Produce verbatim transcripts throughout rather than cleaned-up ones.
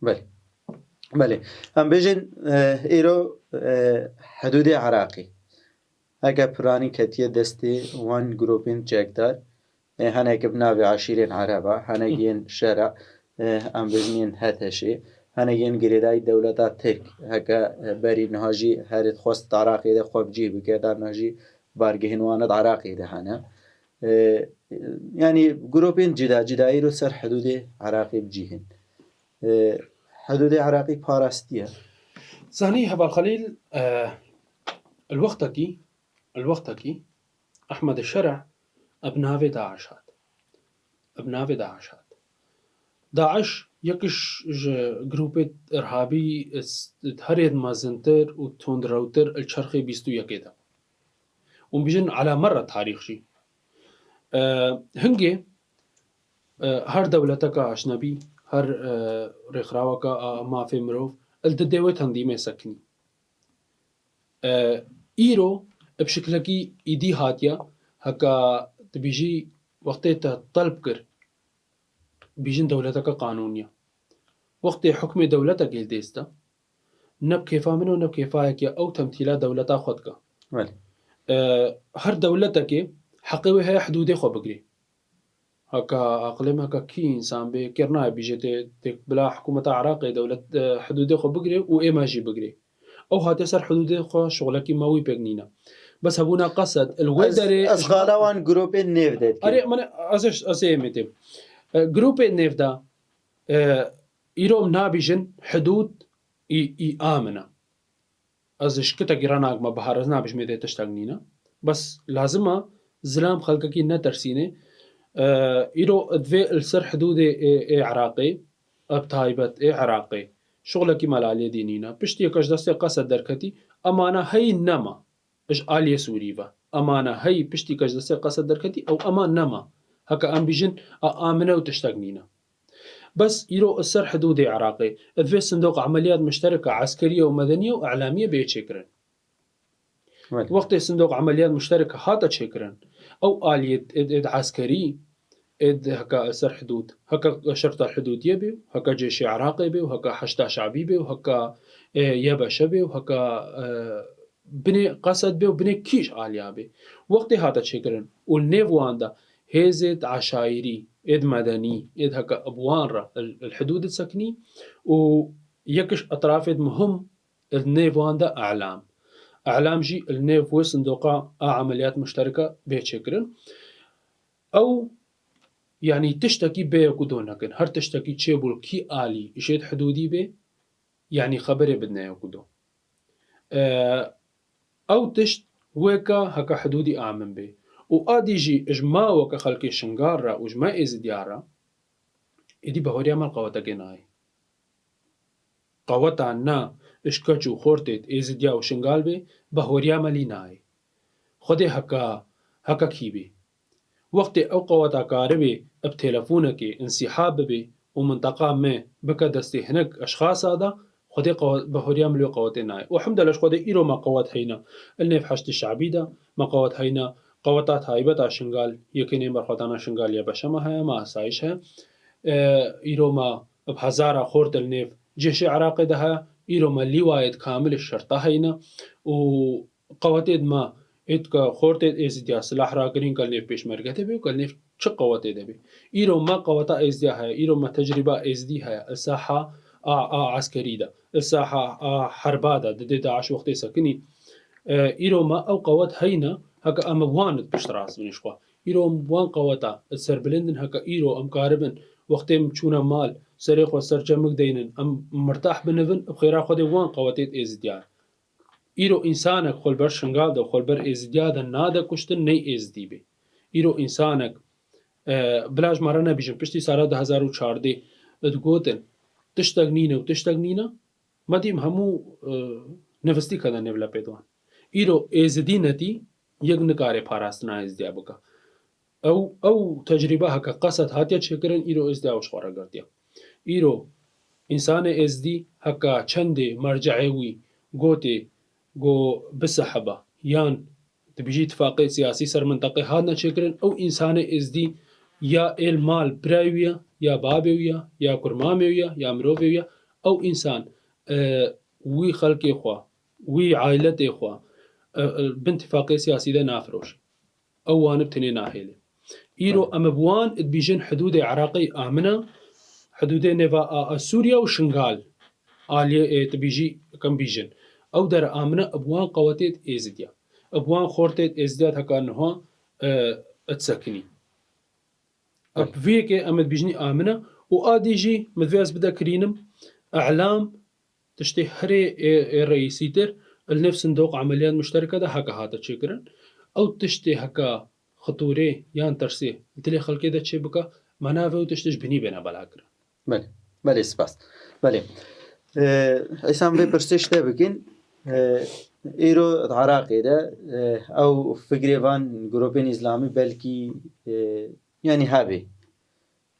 Belê. Belê. Em bêjin, e, îro, e, hidûdê Iraqê heke piranî ketiye destê wan grûpên çekdar, e, hinek bi navê eşîrên Ereba, hinek yên şera, e, em bêjin yên HTŞê, hinek yên girêdayî dewleta Tirk, heke, e, berî niha jî herê dixwest di Iraqê de xwe bi cih bike, da niha jî bargehên wan di Iraqê de hene. E, yanî grûpên cida cida îro ser hidûdê Iraqê bi cih in. E, hidûdê Iraqê parastiye. Zanî Heval Xelîl, e, li wextekî, li wextekî Ehmed Şer'a bi navê DAIŞ hat. Bi navê DAIŞ hat. DAIŞ yekiş ji grûpê irhabî s-, herê mezintir û tundrewtir li çerxê bîst û yekê de. Û bijin ala merra tarîx jî. E, hingê, e, her dewleteka ecnebî, her, e, rêxiraweka a mafê mirov, li didê wê tendîmê sekinî. E, îro bi şiklekî îdî hatiye, heka dibîjî wextê te telb kir, bîjin dewleteke qanûnî ye. Wextê hukmê dewletekê li dêst e, ne bi kêfa min û ne bi kêfa yekê ew temtîla dewleta xwe dike. Belê. E, her dewletekê heqê wê heye hidûdê xwe bigirê. Heka aqilê me, heka kî însan bê, kêr nayê bîjê tê, tê bila hikûmeta Iraqê dewlet, e, hidûdê xwe bigirê û ê me jî bigirê. Ew hatiye ser hidûdê xwe, şixulekî me wî pêk nîne. Bes hebûna qesed, li wê Ez, derê ez ji xala wan grûpên nêv de dikim. Erê, min, ez, ez ê mêtê. E, grûpên nêv de, e, îro em nabîjin hidûd î, î a min e. Ez ji şkitekî re nagme bihar, ez nabêjim êdî tiştek nîne. Bes lazim e zilam xelkekî netersînê. E, îro divê li ser hidûdê ê, ê Iraqê, bi taybet ê Iraqê, şixulekî me li aliyê dî nîne. Piştî yeka ji destê qesed derketî, emana heyî nema ji aliyê Sûrî ve. Emana heyî piştî ke ji destê qesed derketî, ew eman nema. Heke em bîjin, a, amine û tiştek nîne. Bes îro li ser hidûdê Iraqê, divê sindoq emeliyat muştereke eskerî û medeniye û îlamî bê çêkirin. Evet. Wextê sindoq emeliyat muştereke hate çêkirin, ew aliyê ê, ê, ê eskerî, ê heke li ser hidûd, heke şerta hidûdiye bê, heke cêşê Iraqê bê, heke Heşda Şabî bê, heke, e, YBŞ bê, heke, e, binê qesed bê û binê kî ji aliya bê. Wextê hate çêkirin û li nêv wan de hêzêd eşayirî, êd medenî, êd heke bi wan re li, li hidûd disekinî û yekiş etrafêd muhim li nêv wan de îlam. Îlam jî li nêv wê sindoqa a emeliyat muştereke bê çêkirin. Ew, yanî tiştekî bê yek û do nekin. Her tiştekî çêbû li kî alî jêd hidûdî bê, yanî xeberê bidine yek û do. E, ew tişt wê ke heke hidûdî amin bê. Û a dî jî ji me weke xelkê Şingal re û ji me Êzidiya re, êdî bahoriya me li qewetekê nayê. Qeweta ne ji keç û xortêd Êzidiya û Şingal bê, bahoriya me lî nayê. Xwedê heke, heke kî bê. Wextê ew qeweta karibê bi telefonekê însîhab bibê û minteqa me bike destê hinek eşxasa de, Xwedê qewe-, bahoriya me li wê qewetê nayê. Û hemdele ji Xwedê îro me qewet heyne. Li nêv Heşdî Şabî de me qewet heyne. Qeweta taybet a Şingal, Yekîneyên Berxwedana Şingal, YBŞ me heye, me asayîş heye. E, îro me bi hezara xort li nêv cêşê Iraqê de heye. Îro me lîwayêd kamil şerta heyne. Û qewetêd me êd ke xortêd Êzidiya silah rakirin ke li nêv pêşmerge de bê û ke li nêv çi qewetê de bê. Îro me qeweta Êzidiya heye, îro me tecrîba Êzidî heye, li saha a, a eskerî de, li saha a herba de, didê DAIŞ wextê sekinî. E, îro me ew qewet heyne, heke em wan di pişt rast bin ji xwe. Îro em wan qeweta serbilind in, heke îro em karibin, wextê em çûne mal, serê xwe ser çemik deynin, em mirtah binivin, bi xêra Xwedê wan qewetêd Êzidiya. Îro însanek xwe li ber Şingal de, xwe li ber Êzidiya de nade kuştin, ney Êzidî bê. Îro însanek, e, bila ji me re nebîjin, piştî sala du hezar û çardeh digotin, tiştek nîne û tiştek nîne, me dîm hemû, e, nivistî kene nêv lepê di wan. Îro Êzidî netî yek nikare parastina Êzidiya bike. Ew, ew tecrîba heke qesed hatiye çêkirin, îro Êzidî ew ji xwe re girtiye. Îro însanê Êzidî heke çendê merceê wî gotê, go bisehebe, yan dibêjî îtifaqê siyasî ser minteqê hatine çêkirin, ew însanê Êzidî ya êl mal birayê wî ye, ya babê wî ye, ya kurmamê wî ye, ya mirovê wî ye, Ew însan, e, wî xelkê xwe, wî ailetê xwe, e, e, bin tifaqê siyasî de nafiroşe. Ew wan bi tenê nahêle. Îro Belê. Em bi wan dibîjin hidûdê Iraqê amine, hidûdê nêva a, a Sûriye û Şingal. Aliyê, e, dibîjî, kim bîjin. Ew der amine bi wan qewetê Êzidiya. Bi wan xortê Êzidiya heka niha, e, disekinî. Belê. Bi vê yekê em dibîjinî amine û a dî jî min divê ez bide kirînim, îlam tiştê herê ê, ê reîsîtir li nêv sindoq emeliyat muştereke de heke hate çêkirin. Ew tiştê heke xitûrê yan tersê li dilê xelkê de çêbike, me navê ew tiştê ji binî bêne belakirin. Belê, belê, spas. Belê. Ee, Îsa, em vê pirsê ji te bikin. Ee, îro di Iraqê de, ee, ew fikrê van grûpên îslamî belkî, ee, yanî hebê.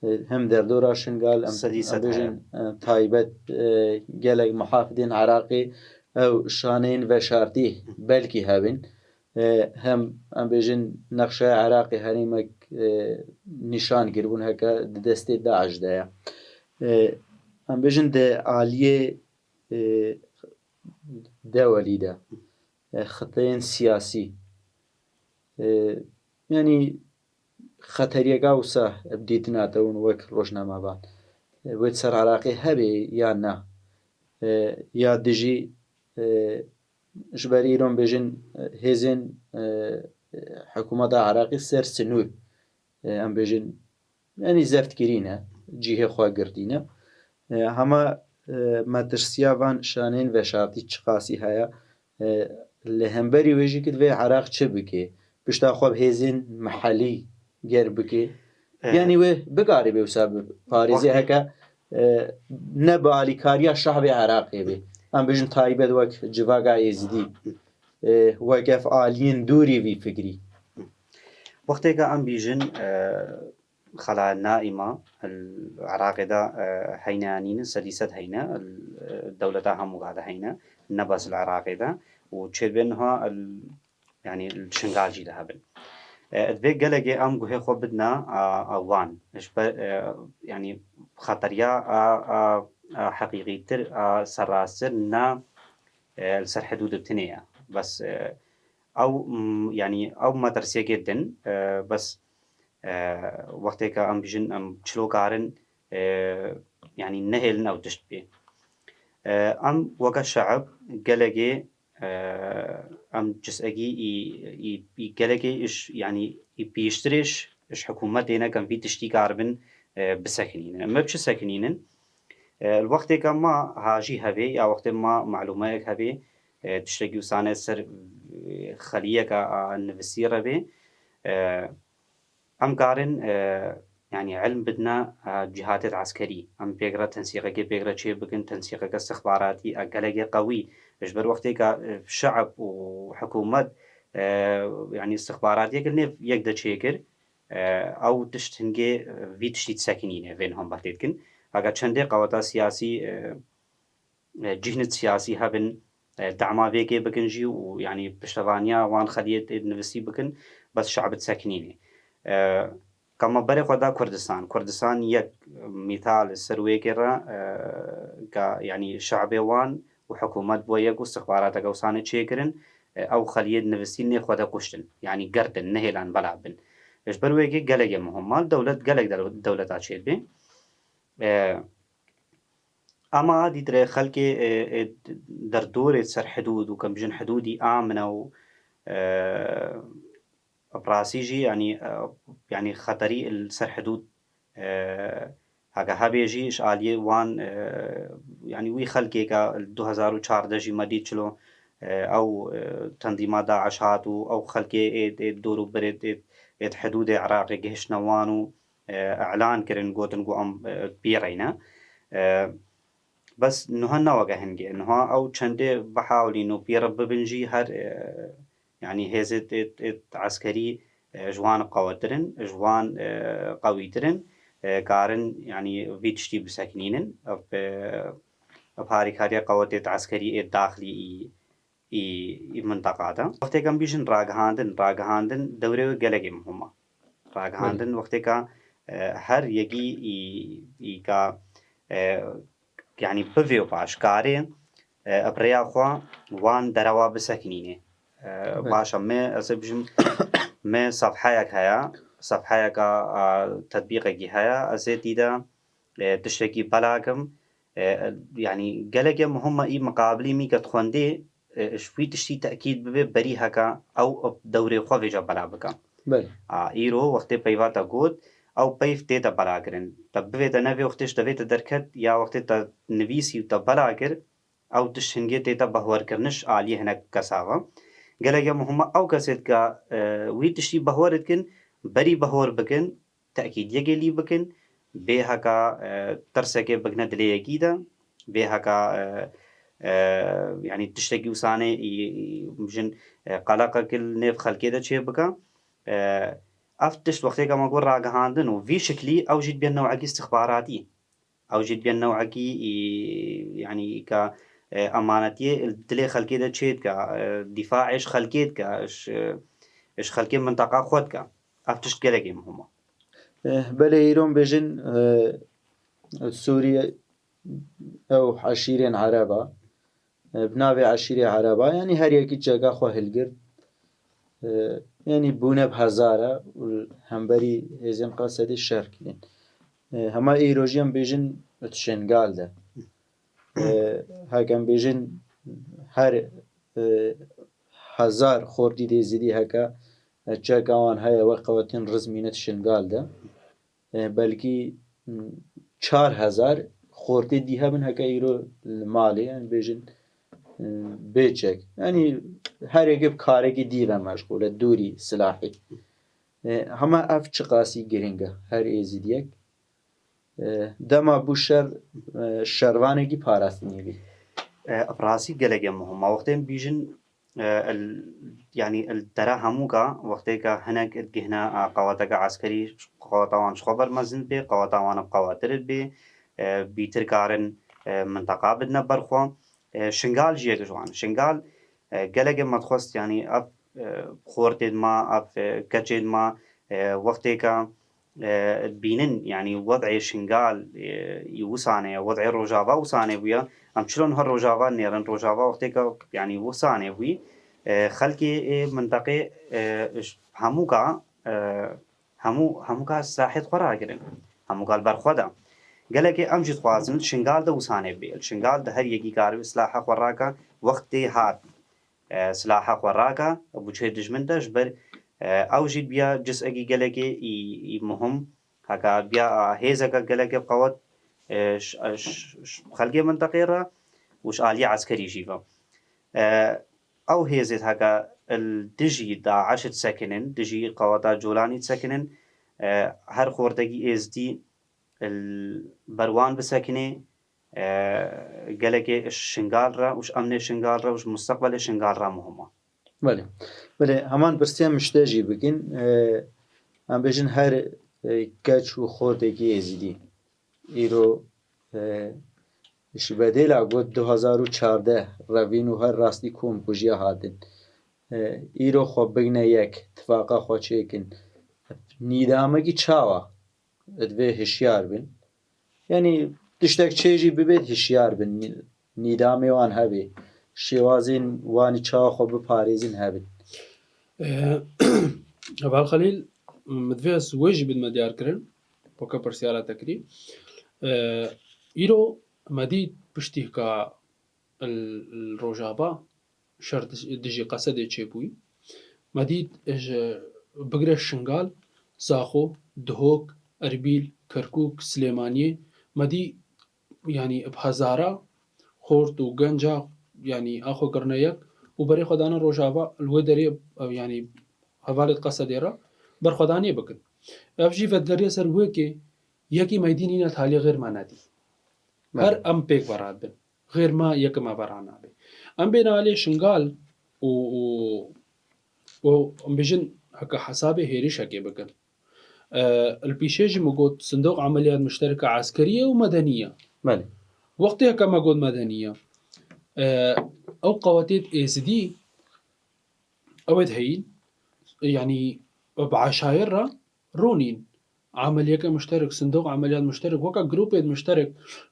Ee, hem derdora Şingal, em, Sedî em sed bêjin, heye. Ee, taybet, ee, gelek muhafidên Iraqê ew şaneyên veşartî belkî hebin. Ee, hem em bêjin nexşeya Iraqê herêmek, ee, nîşan kiribûn heke di destê DAIŞ de ye. Ee, em bêjin di aliyê, ee, dewelî de, ee, xiteyên siyasî, ee, yanî xeteriyeka wisa bi dîtina te hûn wek rojnamevan, ee, wê di ser Iraqê hebê ya na? Ee, ya dijî, ee, ji ber îro em bêjin, ee, hêzên, ee, hikûmeta Iraqê ser sinûr, ee, em bêjin, yanî zeftkirî ne, cihê xwe girtî ne. Ee, hema, ee, metirsiya van şaneyên veşartî çiqasî heye, ee, li hemberî wê jî ki divê Iraq çi bike? Pişta xwe bi hêzên mihellî ger bike. Ee, Yanî wê bikarî bê wisa bi parêzê wextê heke, ee, ne bi alîkariya şehbê Iraqê bê. Em bêjin taybet wek civaka Êzidî, ee, wek ev aliyên dûrî vî fikrî. Wextê ke em bîjin, ee, xela naîma li Iraqê de, e, heyne, nînin, sedî sed heyne, li, e, dewleta hemû gade heyne, ne bes li Iraqê de. Û çêdibê niha li, yanî li Şingal jî de hebin. E, divê gelekê em guhê xwe bidine, a, a wan. Ji ber, e, yanî xeteriya a, a, a heqîqîtir, a serrastir ne, e, li ser hidûd bi tinê ye. Bes, e, ew, m, yanî ew metirsiyekê din, e, bes, e, wextê ke em bijin, em çilo karin, e, yanî nehêlin ew tişt bê. E, em weke şeib gelekê, e, em cisekî î, î, î gelekê iş, yanî î pîştirê iş, iş hikûmetê ne ke em vî tiştî karibin, e, bisekinînin. Em bi çi sekinînin? E, li wextê ke ma hajî hevê ya wextê ma malûmeyek hevê, e, tiştekî wisane ser, e, xeliyeke a nivisî re bê, e, em karin, e, yanî ilm bidine, e, cîhatê eskerî. Em pêkre tensîqekê pêkre çê bikin, tensîqeke istixbaratî, e, gelekê qewî. Ji ber wextê ke, e, şeib û hikûmet, e, yanî istixbaratiyek li nêv yek de çêkir, e, ew tişt hingê, e, vî tiştî disekinîne, vê niha em behdê dikin. Heke çendê qeweta siyasî, e, e, cîhnit siyasî hebin, e, dema vêkê bikin jî û, yanî, piştevaniya wan xeliyê tê nivisî bikin, bes şeib disekinînê. E, ka me berê xwe da Kurdistan. Kurdistan yek mîtal ser wêkê re, e, ka, yanî, şeibê wan û hikûmet bo yek û istixbarateke wisa ne çêkirin, e, ew xeliyê nivisî nê xwe de kuştin. Yanî, girtin, nehêlan bela bin. Ji ber wêkê gelekê muhim mal dewlet, gelek dew-, dewleta çêdibê. E, Ama dîtire xelkê, e, e, derdorê ser hidûd û, kem bijin, hidûdî amine û, e, bi rastî jî, yanî, e, yanî xeterî li ser hidûd, e, heke hebê jî ji aliyê wan, e, yanî wî xelkê ke li du hezar û çardeh jî me dît çilo, e, ew, e, tenzîma DAIŞ hat û ew xelkê ê, ê dor û birê ê, ê di hidûdê Iraqê gihiştine wan û, e, îlan kirin, gotin ku em, e, pê re ne. E, bes niha ne weke hingê. Niha ew çendê bihawlîn û pê re bibin jî her, e, yanî hêzê tê, tê eskerî, e, ji wan qewetirin, ji wan, e, qewîtirin, e, karin, yanî vî tiştî bisekinînin. Ev, e, ev harîkariya qewetê eskerî ê daxilî î ê, ê minteqa de. Wextê ke em bijin ragihandin, ragihandin dewrê wê gelekê muhim e. Ragihandin Belê. Wextê ke, e, her yekî ê, ê ka, e, yanî bivê û paşkarê, e, bi rêya xwe wan derewa bisekinînê. E, Evet. Baş e, me, ez ê bijim, me sefheyek heye, sefheyeka, a, tetbîqekî heye, ez ê tî de, e, tiştekî belakim. E, yanî geleke muhim e î miqabilî mî ke dixwendê, e, ji wî tiştî tekîd bibe, berî heke ew dewrê xwe vêca bela bike. Belê. A, îro wextê peyva te got, ew peyv tê te bela kirin. Te bivê te nevê wextê ji te vê te derket, ya wextê te nivîsî û te bela kir, ew tişt hingê tê te behwer kiriniş aliyê hinek kesa ve. Geleke muhim e ew kesê dika, e, wî tiştî behwer dikin, berî behwer bikin, tekîdiyekê lî bikin, bê heka, e, tirsekê bikine dilê yekî de, bê heka, e, e, yanî tiştekî wisa nê, î, î, bijin, e, qeleqek li nêv xelkê de çê bike. E, ev tişt wextê ke me got ragihandin û vî şiklî ew jî dibe newekî istixbaratî. Ew jî dibe newekî, î, yanî ka, e, emanetiyê li dilê xelkê de çê dike, e, dîfaê ji xelkê dike, ji, ji xelkê minteqa xwe dike. Ev tişt gelekî muhim e. Eh, belê, îro em bêjin, eh, Sûriye ew eşîrên Ereba, eh, bi navê eşîrê Ereba, yanî her yekî cega xwe hilgirt, eh, yanî bûne bi hezar e û hemberî hêzên Qesedê şer kirin. Eh, hema îro jî em bêjin di Şingal de. Eh, heke em bêjin her, eh, hezar xortî dê zidî heke, eh, çeka wan heye we qewetên rizmîne di Şingal de. E, belkî, m, çar hezar xortê dî hebin heke îro li malê, yanî bêjin, e, bê çek. Yanî her yekê bi karekî dî ve meşxûl e, dûrî silahî. E, hema ev çiqasî giring e, her êzidiyek. E, dema bû şer, e, şervanekî parastinê bî. E, bi rastî gelekê muhim e. Wextê em bîjin, e, el, yanî el dera hemûka wextê ke hinek digihne, e, qewateke eskerî, qewata wan ji xwe ber mezin bê, qewata wan bi qewatir bê, e, bîtir karin, e, minteqa bidine ber xwe. E, Şingal jî yek ji wan. Şingal, e, gelekê me dixwest, yanî ev, e, xortê ma, ev, e, keçê ma, e, wextê ke e, dibînin, yanî wed'ê Şingal, e, yî wisane ye, wed'ê Rojava wisane bûye. Em çilo niha Rojava nêrin, Rojava wextê ke, yanî wisane bûyî, e, xelkê ê minteqê, e, ji hemûka, e, hemû, hemûka silahê xwe ragirin. Hemûka li ber xwe de. Gelekê em jî dixwazin li Şingal de wisane bê. Li Şingal de her yekî karibe silaha xwe rake wextê hat. E, silaha xwe rake, bûçeyê dijmin de ji ber, e, ew jî biya cisekî gelekê î, î muhim, heke biya, e, hêzeke gelekê qewet, e, ş-, e, ş-, ş-, xelkê minteqê re û ji aliyê eskerî jî ve. E, ew hêzê heke li dijî DAIŞ disekinin, dijî qeweta Colanî disekinin, e, her xortekî êzdî li ber wan bisekinê, e, gelekê ji Şingal re û ji emnê Şingal re û ji musteqbelê Şingal re muhim e. Belê. Belê, heman pirsiya min ji te jî bikin. E, em bêjin her, e, keç û xortekî êzidî îro, e, ji bedêla got du hezar û çardeh revîn û her rastî komkujiya hatin. E, îro xwe bigine yek, tifaqa xwe çêkin. Nîdamekî çawa? Divê hişyar bin. Yanî tiştek çê jî bibêt hişyar bin. Nî-, nîdamê wan hebe. Şêwazên wan çawa xwe biparêzin hebin. Eh, Heval Xelîl, min divê ez wê jî bidime diyar kirin. Weke pirsyara te kirî. Eh, îro me dît piştî ka li, li Rojava şer di-, dijî Qesedê çêbûyî. Me dît ji bigire Şingal, Zaxo, Duhok, Erbîl, Kerkûk, Silêmaniyê, me dî, yanî bi hezara xort û genca, yanî a xwe kirine yek û berê xwe dane Rojava, li wê derê, yanî hevalê Qesedê re berxwedaniyê bikin. Ev jî vedgeriye ser wê ke yekî me dî nîne talê xêr me nedî. Her Belê. Em pêk ve radibin. Xêr me yek me ve ra nabe. Em bên alê Şingal û, û, û em bêjin heke hesabê hêrişekê bikin. E, li pîşê jî min got, sindoq emeliyat muştereke eskerî ye û medenî ye. Belê. Wextê heke me got medenî ye, e, ew qewetê êzidî ew ê diheyîn, yanî bi eşayir re rûnîn. Ameliyeke muşterek, sindûq ameliyat muşterek, weke grûpê muşterek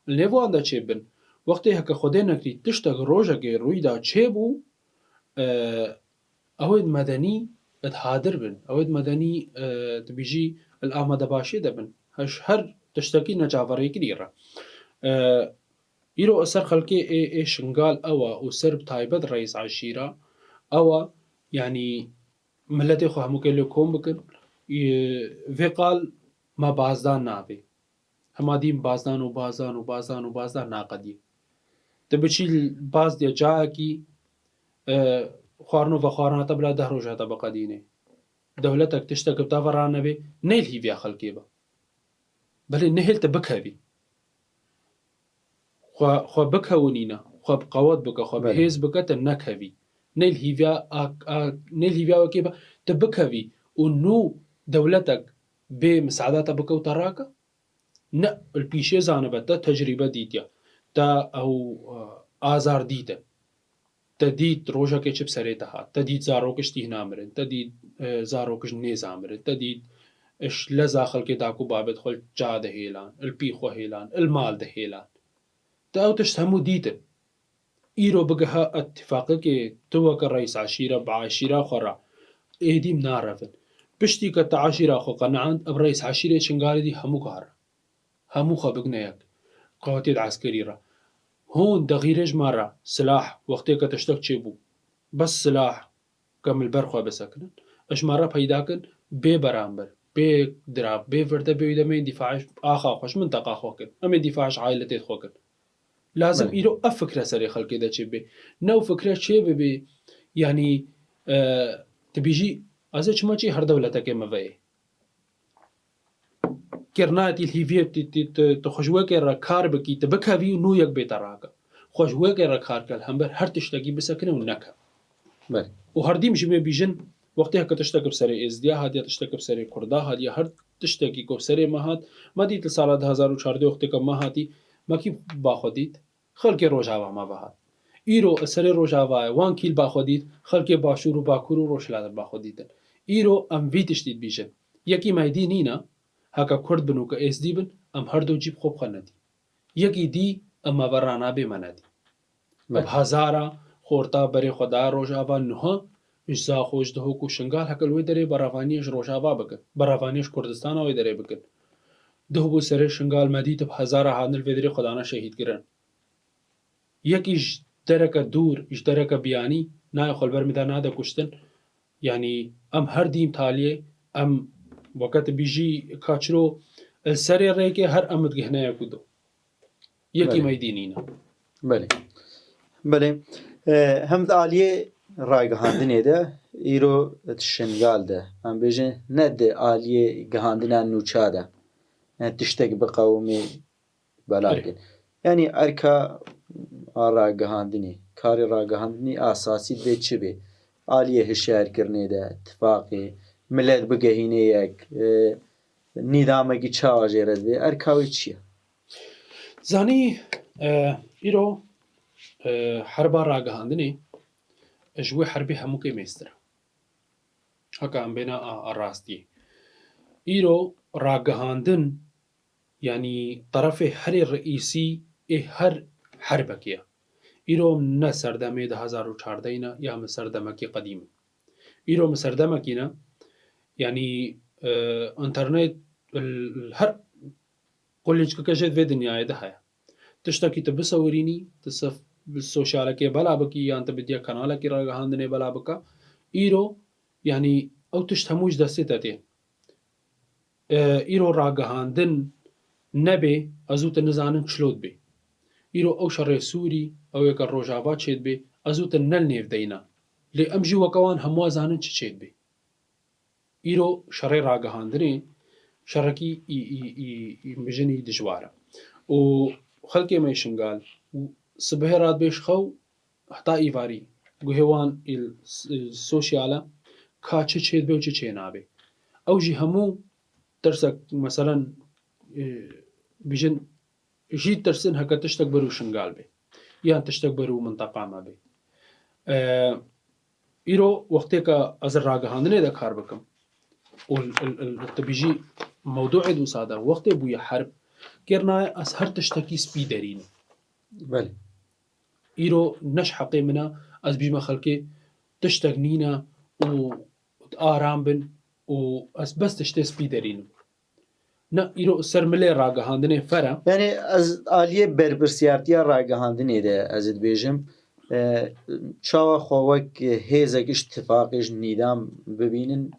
li nêv wan de çêbin. Wextê heke Xwedê nekirî tiştek rojekê rûyda çêbû, e, ew ê medenî ê hadir bin. Ew ê medenî, e, dibêjî li amadebaşiyê de bin. Her, her tiştekî neçaverêkirî re. E, îro ser xelkê ê, ê Şingal ew e û ser bi taybet reîs eşîra ew e, yanî miletê xwe hemûkê lê kom bikin. Ê, vê qal me bazdan navê. Hema dîm bazdan û bazdan û bazdan û bazdan naqedî. Tu biçî bazdiye cayekî, e, xwarin û vexwarina te bila deh roja te biqedînê. Dewletek tiştek bi te ve ranebe, neyl hîviya xelkê be. Belê nehêl te bikevî. Xwe, xwe bikewinîne, xwe bi qewet bike, xwe bi Belê. hêz bike, te nekevî. Neyl hîviya, a, a, neyl hîviya wekê be, te bikevî û nû dewletek bê misaada te bike û te rake? Ne, li pîşê zanibe, te tecrîbe dîtiye. Te ew, e, azar dîtin. Te dît rojekê çi bi serê te hat. Te dît zarok ji tîhna mirin. Te dît, e, zarok ji nêza mirin. Te dît, e, ji leza xelkê daku babet xwe li ça dihêlan, li pî xwe hêlan, li mal dihêlan. Te ew tişt hemû dîtin. Îro bigiha îtîfaqekê tu weke reîs eşîre bi eşîra xwe re êdî narevin. Piştî ke te eşîra xwe qeneand, ev reîs eşîrê Şingalê dî hemû kar e. Hemû xwe bigine yek. Qewetiyê eskerî re. Hûn dexîrê ji me re silah, wextê ke tiştek çêbû. Bes silah ke min li ber xwe bisekinin. Ji me re peyda kin bê beramber, bê dirav, bê virde, bê wî de em ê dîfa ji axa xwe, ji minteqa xwe kin. Em ê dîfa ji ailetê xwe kin. Lazim Belê. îro ev fikre serê xelkê de çêbibe. Ne ew fikre çêbibe, yanî, e, tu bêjî, ez ê çima çi her dewletekê me veyê. Kirnayetî li hîviyê tu, tu, tu, tu xwe ji wekê re kar bikî, tu bikevî û nû yek bê te rake. Xwe ji wekê re kar ke li hember her tiştekî bisekine û neke. Belê. Û herdîm jî bê bîjin, wextê heke tiştek bi serê Êzdiya hatiye, tiştek bi serê Kurda hatiye, her tiştekî ku bi serê me hat, me dît li sala du hazar û çardeh wextê ke me hatî, me kî ba xwe dît? Xelkê Rojava me ve hat. Îro li serê Rojavayê wan kî li ba xwe dît, xelkê Başûr û Bakur û Rojhilat li ba xwe dîtin. Îro em vî tiştî dibîjin. Yekî me êdî nîne, heke Kurd bin û ke Êzdî bin, em her du cî bi xwe bi xwe nedî. Yekî dî em me ve ranabê me nedî. Belê. Bi hezara xorta berê xwe da Rojava niha, ji Zaxo, ji Dihok û Şingal heke li wê derê berevaniyê ji Rojava bikin, berevaniyê ji Kurdistana wê derê bikin. Duh bû serê Şingal me dît bi hezara hatin li vê derê xwe dane şehîdkirin. Yekî ji dereke dûr, ji dereke biyanî nayê xwe li ber min de nade kuştin. Yanî em her dîm taliyê, em weke tu bîjî ka çiro li serê rêkê her em digihne yek û du. Yekî Belê. me êdî nîne. Belê. Belê. E, hem di aliyê ragihandinê de, îro di Şingal de, em bêjin ne di aliyê gihandina nûça de, e, tiştek biqewimê bela Erê. dikin. Yanî erka a ragihandinê, karê ragihandinê esasî dibê çi bê? Aliyê hişyarkirinê de, tifaqê, milet bigehîne yek, e, nîzamekî çawa jê re dibê? Erka wê çi ye? Zanî, e, îro, e, herba ragihandinê, e, ji wê herbê hemûkê mêstir e. Heka em bêne a, a rastiyê. Îro ragihandin, yanî terefê herê reîsî ê her herbekê ye. Îro em ne serdemê du hazar û çardeh ne, ya em serdemekî qedîm in. Îro em serdemekî ne, yanî, e, înternet li, li her qulîçkeke jê di vê dinyayê de heye. Tiştekî tu bisewirînî, tu sif-, bi sosyalekê bela bikî yan tu bi diya kanalekî ragihandinê bela bike, îro, yanî ew tişt hemû ji destê te tên. E, îro ragihandin nebê, ez û tu nizanin çilo dibê. Îro ew şerê Sûrî, ew yeke Rojava çêdibê, ez û tu ne li nêv de yî ne. Lê em jî weke wan hemû zanin çi çêdibê. Îro şerê ragihandinê şerekî î, î, î, î mijinî dijwar e. Û xelkê me yê Şingal sibehê radibê ji xew heta îvarî guhê wan ê s-, sosyal e ka çi çêdibe û çi çênabe. Ew jî hemû tirsek, meselen, e, bijin jî tirsin heke tiştek berû Şingal bê yan tiştek berû minteqa me bê. E, îro wextê ke ez li ragihandinê de kar bikim û l-, l-, l-, tu bijî mewdûê dûsa de wextê bûye herb, kêr nayê ez her tiştekî spî derînim. Belê. Îro ne ji heqê min e ez bîme xelkê tiştek nîne û aram bin û ez bes tiştê spî derînim. Ne, îro ser milê ragihandinê fer e. Yanî ez aliyê berpirsiyartiya ragihandinê de ez ê dibêjim, e, çawa xwe wek hêzek ji tifaqê ji nîdam bibînin,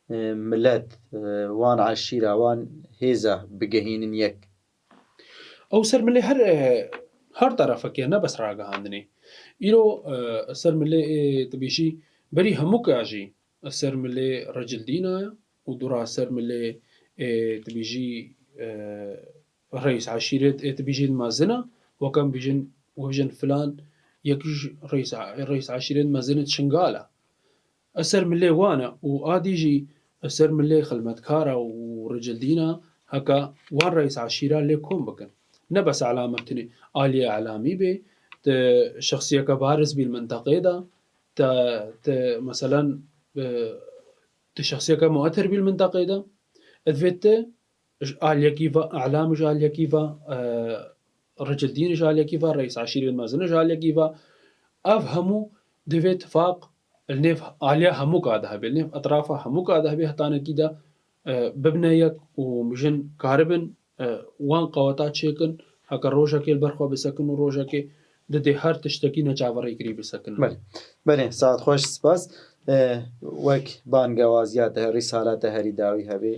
e, milet, e, wan eşîra, wan hêza bigehînin yek. Ew ser milê her, e, her terefekê ne bes ragihandinê. Îro, e, ser milê, e, tu bêjî berî hemûka jî ser milê Recildîna ye û dûra ser milê, e, tu bêjî, e, reîs eşîret, e, tu bêjî mezin e, weke em bêjin, we bêjin filan, yek ji reîs, reîs eşîret mezin e Şingal e. Eser milê wan e û a dî jî eser milê xilmetkara û ricildîna heka wan reîs eşîra lê kom bikin. Ne bes elam e, tinê aliyê elamî bê, ti şexsiyeke bariz bî li minteqê de, te, te, meselen, e, ti şexsiyeke muetir bî li minteqê de, divê ti ji aliyekî ve, elam ji aliyekî ve, e, ricildîn ji aliyekî ve, reîs eşîrên mezin ji aliyekî ve. Ev hemû divê tifaq li nêv aliya hemûka de hebe, li nêv etrafa hemûka de hebe, hetanekî de, e, bibine yek û mijin karibin, e, wan qeweta çêkin, heke rojekê li ber xwe bisekin û rojekê didê her tiştekî neçaverêkirî bisekin. Belê. Belê, saet xweş, spas. E, wek bangewaziya te, rîsala te herî dawî hebe.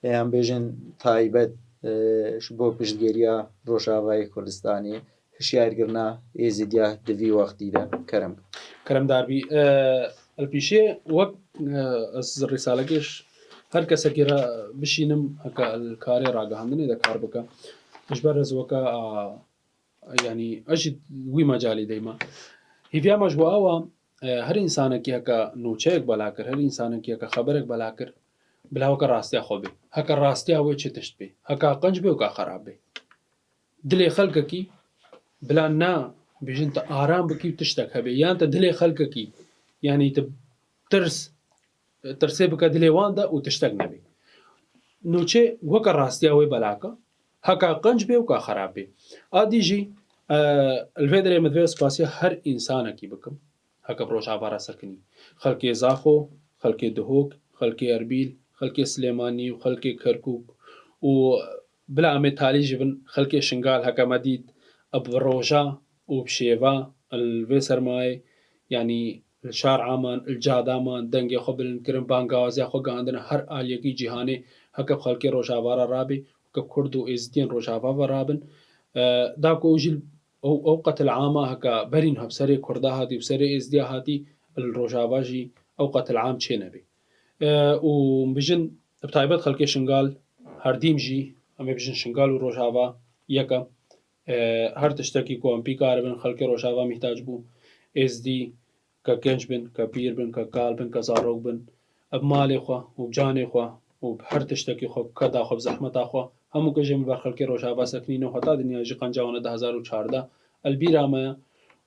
Ê, em bêjin taybet, e, ji bo piştgiriya Rojavayê Kurdistanê, hişyarkirina Êzidiya di vî wextî de. Kerem. Keremdar bî. E, li pîşê wek, e, ez rîsalekê ji her kesekî re bişînim, heke li karê ragihandinê de kar bike. Ji ber ez weke, a, yanî ez jî wî mecalê de me. Hêviya me ji bo ew e, e, her însanekî heke nûçeyek bela kir, her însanekî heke xeberek bela kir, bila weke rastiya xwe bê. Heke rastiya wê çi tişt bê. Heka qenc bê û ka xerab bê. Dilê xelkekî bila na bêjin te aram bikî û tiştek hebe. Yan te dilê xelkekî, yanî te tirs, tirsê bike dilê wan de û tiştek nebe. Nûçe weke rastiya wê belaka, heka qenc bê û ka xerab bê. A dî jî, e, li vê derê min divê spasiya her însanekî bikim. Heke bi Rojava re sekinî. Xelkê Zaxo, xelkê Duhok, xelkê Erbîl, xelkê Silêmanî û xelkê Kerkûk û bila em ê talî jî bin xelkê Şingal heke me dît, e, bi roja û bi şêva li vê sermayê, yanî li şar aman, li cada man, dengê xwe bilind kirin, bangawaziya xwe gihandine her aliyekî cîhanê, heke bi xelkê Rojava re rabê, heke Kurd û Êzidiyên Rojava ve rabin. E, da ku ew jî ew, ew qetil ama heke berî niha bi serê Kurda hatî, bi serê Êzidiya hatî, li Rojava jî ew qetil am çê nebê. E, û bijin, bi taybet xelkê Şingal, herdîm jî, em ê bijin Şingal û Rojava yek e. E, her tiştekî ku em pî karibin, xelkê Rojava mîhtac bû. Êzdî, ke genc bin, ke pîr bin, ke kal bin, ke zarok bin, bi malê xwe û bi canê xwe û bi her tiştekî xwe, bi keda xwe, bi zehmeta xwe, hemû kejê min ber xelkê Rojava sekinîne û heta dinya jî qenca wan e du hezar û çardeh. El bîra me ye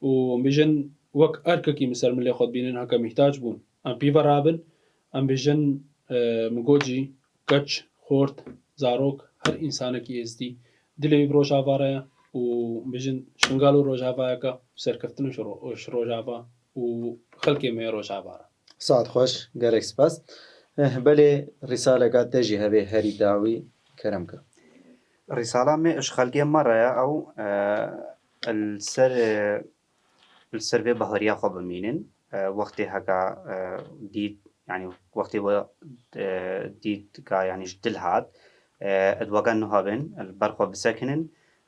û em bijin wek erkekî min ser milê xwe dibînin, heke mîhtac bûn. Em pî ve rabin, em bijin, e, min got jî, keç, xort, zarok, her însanekî êzdî dilê wî bi Rojava re ye û em bijin Şingal û Rojava yek e, serkeftin ji ro-, ji Rojava û xelkê me yê Rojava re. Saet xweş, gelek spas. Eh, belê rîsaleka te jî hebe herî dawî, kerem ke. Rîsala me ji xelkê me re ye, ew, eh, li ser, eh, li ser vê bahweriya xwe bimînin. Eh, wextê heka, eh, dît, yanî wextê we, eh, dît ka yanî ji dil hat, eh, ed weke nuha bin, li ber xwe bisekinin,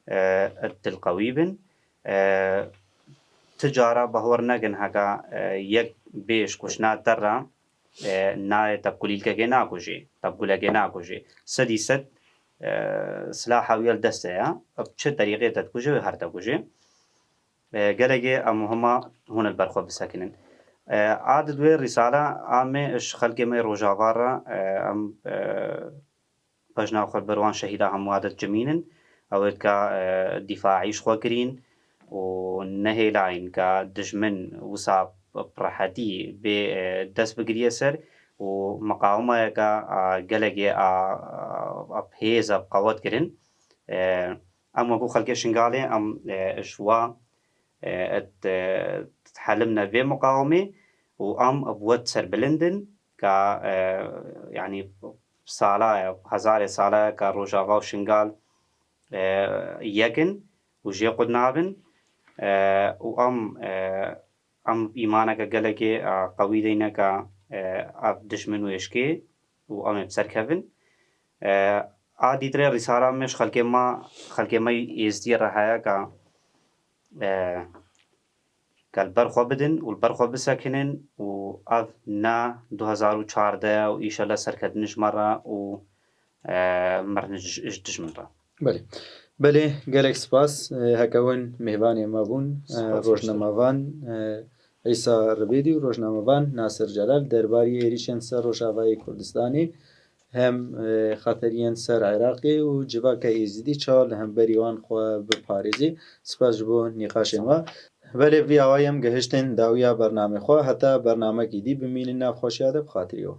eh, ed dilqewî bin. Eh, ti cara bahwer nekin heka, eh, yek bê ji kuşna te re, e, nayê tepkulîlkekê nakujê, tepgulekê nakujê. Sedî sed, e, silaha wî ya li dest de ye. Bi çi terîqê te dikuje wê her te kujê. E, gelekê em hema hûn li ber xwe bisekinin. E, a di wê rîsala a me ji xelkê me Rojava re, e, em, e, pejna xwe li ber wan şehîda hemû adet cimînin. Ew ê dika, e, dîfaî ji xwe kirîn û nehêlayîn ka dijmin wisa bi rehetî bê, e, dest bigiriye ser û miqawimeyeke, a, gelekê a, a, a hêz e qewet kirin. E, em wekû xelkê Şingalê em, e, ji wa, e, et, e, helimne vê miqawimê û em bi we serbilind in ka, e, yanî sala ye, hezarê sala ye ka Rojava û Şingal, e, yek in û jê qut nabin, e, û em, e, em îmaneke gelekê, e, qewî deyne ka, e, ev dijmin û êşkê û em ê bi ser kevin. E, a dîtirê rîsala me ji xelkê me, xelkê me Êzdî re heye ka, e, ka li ber xwe bidin û li ber xwe bisekinin û ev ne du hezar û çardeh û îşellah serketin ji me re û, e, mirin ji, ji dijmin re. Belê. Belê, gelek spas. E, heke hûn mêvanê me bûn. E, Spas, rojnamevan, e, Îsa Ribêdî û rojnamevan Nasir Celal derbarî êrîşên ser Rojavayê Kurdistanê hem, e, xateriyên ser Iraqê û civaka Êzidî çawa li hemberî wan xwe biparêzî. Spas ji bo nîqaşên we. Belê, vî awayî em gihiştin dawiya bernamê xwe. Heta bernamekî dî bimînin nav xweşiya de bi xatirî we.